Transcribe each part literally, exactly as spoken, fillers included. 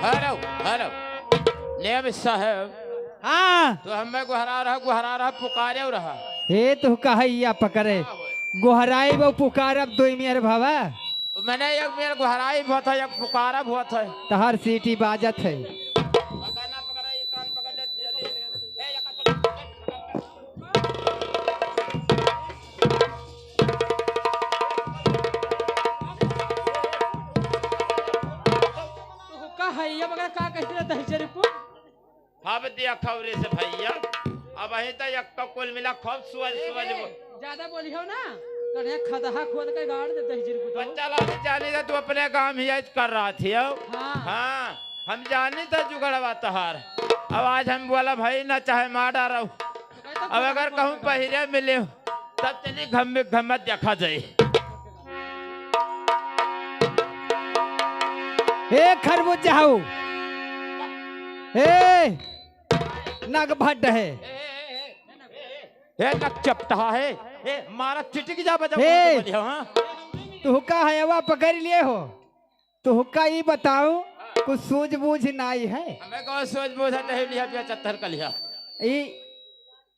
हेलो, हेलो। नेम साहब। हाँ। तो हमें गोहरा रहा, गोहरा रहा, पुकारे रहा। हे, तो कहा या पकड़े। गोहराई वो पुकारब दोई मेर भावा। मैंने एक मेर गोहराई बहुत है, एक पुकारब बहुत है। तहार सीटी बाजत है। तो का है ये बगैर का कहते रहता है, जरी पुत? अब देखा रे से भैया, अब अहीं तो एक तो कुल मिला खूब सुअल, ए, सुअल ए, वो। ज्यादा बोली हो ना, तो ये खदहा खोद के गाड़ दे दही जीर को तो। बच्चा लाल जानी था, तू अपने काम ही आज कर रहा थी हो। हाँ। हाँ, हम जानी था जुगड़वा तहार। अब आज हम बोला भाई ना चाहे मार डारो। तो कहता अब अगर खदहा खोद कहूँ के गाड़। पहिरे मिले हो, तब चली घम में घमत देखा जाए। ए खरबूजा हऊ, ए नग भड्ड है, ए नग चपटहा है, ए मारा चिटिक जा बजा ए। बोलियो, हाँ? तू का है वा पकड़ लिए हो? तू का ई बताओ, कुछ सूझबूझ नाई है? हमें कौन सूझबूझ है? नहीं लिया पिया चत्तर का लिया। ई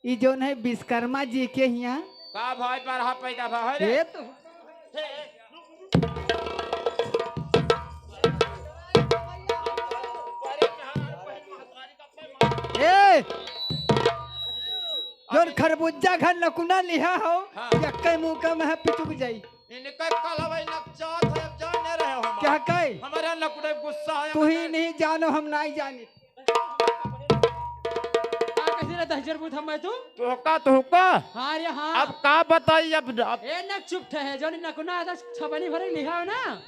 ई जौन है विश्वकर्मा जी के हियाँ। का भाई बरहा पैदा भा है रे? ए तो ए, जौन खरबूजा घर नकुना लिहा हो, हाँ। यक्के मुका में है पिचुक जाई। इनका कलवई नकचात है, अब जाने रहे हो हमारे। क्या कहे? हमारे नकुड़े गुस्सा है, तू ही हमारे नहीं जानो, हम नहीं जानी। का कइसे रहता है जरबूत हम मैं तू? तोहका, तोहका? हाँ रे हाँ। अब का बताई अब, अब ए नक चुप ठे है, जौन नकुना आधा छबनी भरे लिहा हो ना।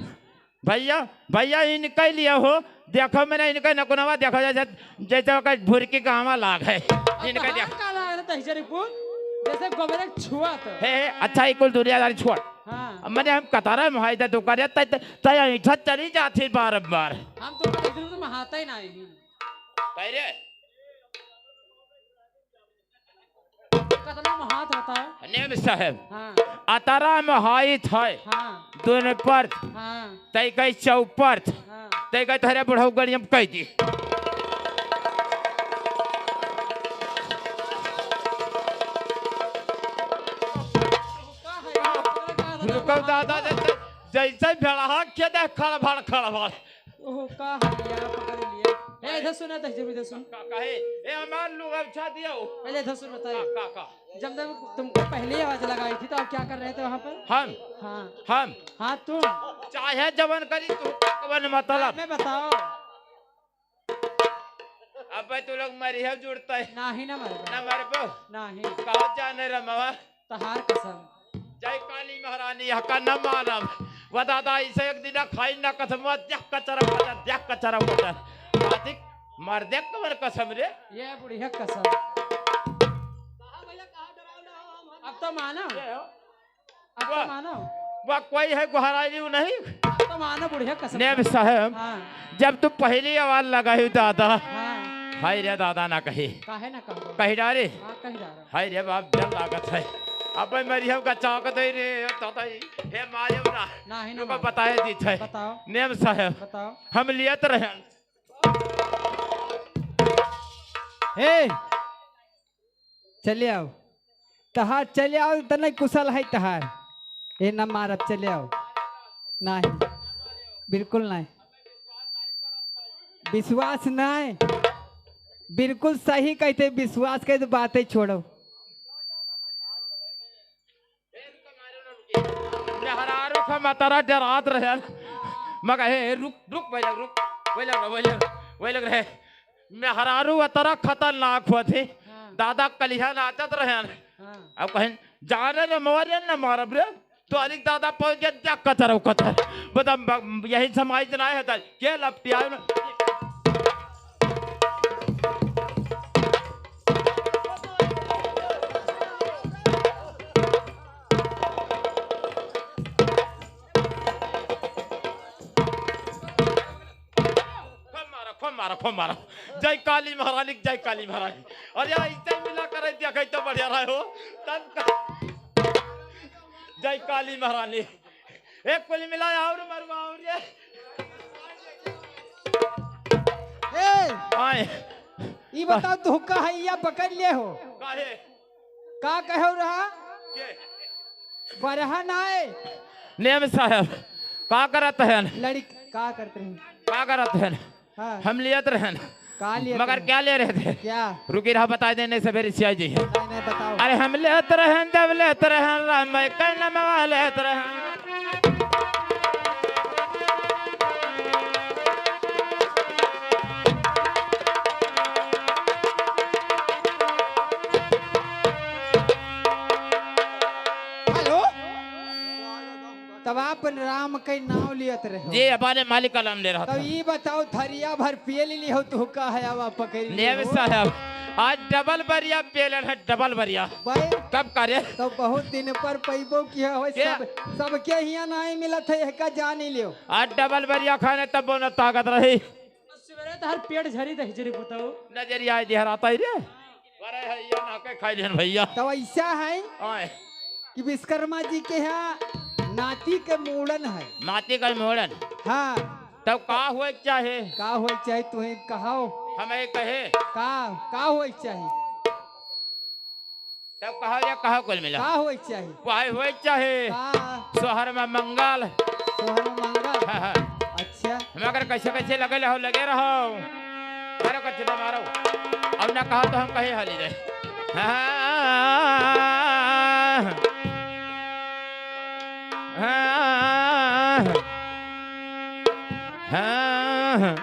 भैया, भैया इनका ही लिया हो, देखो मैंने इनका नकुनवा देखो जैसे, जैसे ओकर भुरकी गावा लाग है। अब इनका तहार देख। का लाग रहता है जरबूत? जैसे गोबरे छुआ तो। हे, हे, अच्छा ई कुल दुनियादारी छोड़। हाँ। अब मैंने हम कतारा में हाई था तू करे, तय, तय, तय ऐठा चली जाती बार बार। हम तो कह दूँ तो महाता ही ना आई। कह रे। कतना महात होता है? नेम साहब। हाँ। अतरा में हाई था। हाँ। दोनों पर। हाँ। तय गई चौपर। हाँ। तय गई तोहरे बुढ़ऊ गड़ियम कह दी। का है? रुको दादा, जैसे, जैसे भेड़हा के दे खड़भड़ खड़भड़। ओहो, का है यार, पकड़ लिए। ए, इधर सुन, इधर सुन, इधर सुन। का, का है? ए, हमार लोग अब छा दिया हो। पहले इधर सुन, बताइए। का, का, का? जब तक तुमको पहली आवाज लगाई थी, तो आप क्या कर रहे थे वहाँ पर? हम? हाँ। हम? हाँ, तुम। चाहे जवन करी, तू कवन मतलब? मैं बताओ। अब भाई तू लोग मरिहब जुड़ते। नाही ना मरबो। ना मरबो? नाही। कहो जाने रे मामा। तहार कसम। जय काली महारानी, यह का न मानब। वा दादा, इसे एक दिन खाई ना कसम, वा देख कचरा कचरा, देख कचरा कचरा। आदिक मर देख कमर कसम रे। ये बुढ़िया कसम। अब तो मानो। ये हो। अब तो वाह। मानो। वाह, कोई है गुहाराई नहीं? अब तो मानो बुढ़िया कसम। नेम साहब, हाँ। जब तू पहली आवाज लगाई दादा, हाँ। हाय रे दादा ना कही। काहे ना कहो? कही डारे। हाँ, कही डारे। हाय रे बाप, डर लागत है। अब मरियम का चौक दे रे, दादा, हे मायम ना। नाही ना तुमको मानो। बताए दी थे। बताओ। नेम साहब। बताओ। हम लियत रहे। हे, चले आओ। तहार चले आओ, तने कुशल है तहार। ए, न मारब, चले आओ। नाही, बिल्कुल नाही। विश्वास नाही। बिल्कुल सही कहते, विश्वास के तो बातें छोड़ो। मेहरारू का मतरा डरात रहे। मगर हे, रुक, रुक, वही लग, रुक, वही लग, वही लग, वही लग रहे। मेहरारू अतरा खतरनाक होत ही। हाँ। दादा कलिहा नाचत रहे। हाँ। अब कहें, "जाने रे मोरे न मारब रे।" तो अलिक दादा पहुंच गया, जा कचर, कचर। बता, ब-, यही समाज ना है, तो के लपटिया ना। रखो मारा। जय काली महारानी, जय काली महारानी। अरे यार, इतना मिला कर दिया, कहीं तो बढ़िया रहे हो। तब का-, जय काली महारानी। एक कुल मिला और मरुआ और ये। ए, आए। ई बताओ, तू का है, या पकड़ ले हो? काहे? का कहो रहा? के? बरहन आए। नेम साहब, का करत हन? लड़िक, का करत रही? का करत हन? हाँ। हम लियत रहन। का लियत मगर रहन? क्या ले रहे थे? क्या? रुकी रहा, बता देने से फिर सियाई जी है। नहीं, नहीं, बताओ। अरे हम लेत रहन, जब लेत रहन, राम भाई का नमवा लेत रहन। हेलो? तब आप राम के नाम लियत रहे हो। जी, अपने मालिक का नाम ले रहा तब था। ई बताओ, थरिया भर पिए ली हो, तू का है, आवा पकड़ ले नेम हो। साहब, आज डबल बरिया पेलन है, डबल बरिया। भाई, कब करे? तो बहुत दिन पर पैबो किया हो, क्या? सब, सबके हियाँ नहीं मिलत है, एका जान ही लियो। आज डबल बरिया खाने तब बोना ताकत रही। सवेरे तो हर पेट झरी दही जरी बताओ। नजरिया दिहराता ही रे। अरे हैया ना के खाई लेन भैया। तो ऐसा है आए। कि विश्वकर्मा जी के यहाँ नाती के मूड़न है। नाती के मूड़न। हाँ। तब का होए के चाहे? का होए के चाहे, तुहे कहाओ। हमें कहे। का, का होए के चाहे? तब कहा या कहा कुल मिला? का होए के चाहे? वही होए के चाहे। का? सोहर में मंगल। सोहर में मंगल। हाँ, हाँ। अच्छा। हम अगर कैसे कैसे लगे रहो, लगे रहो। मारो कच्चे तो मारो। अब ना कहा तो हम कहे हाली रहे। हाँ। हाँ। हाँ।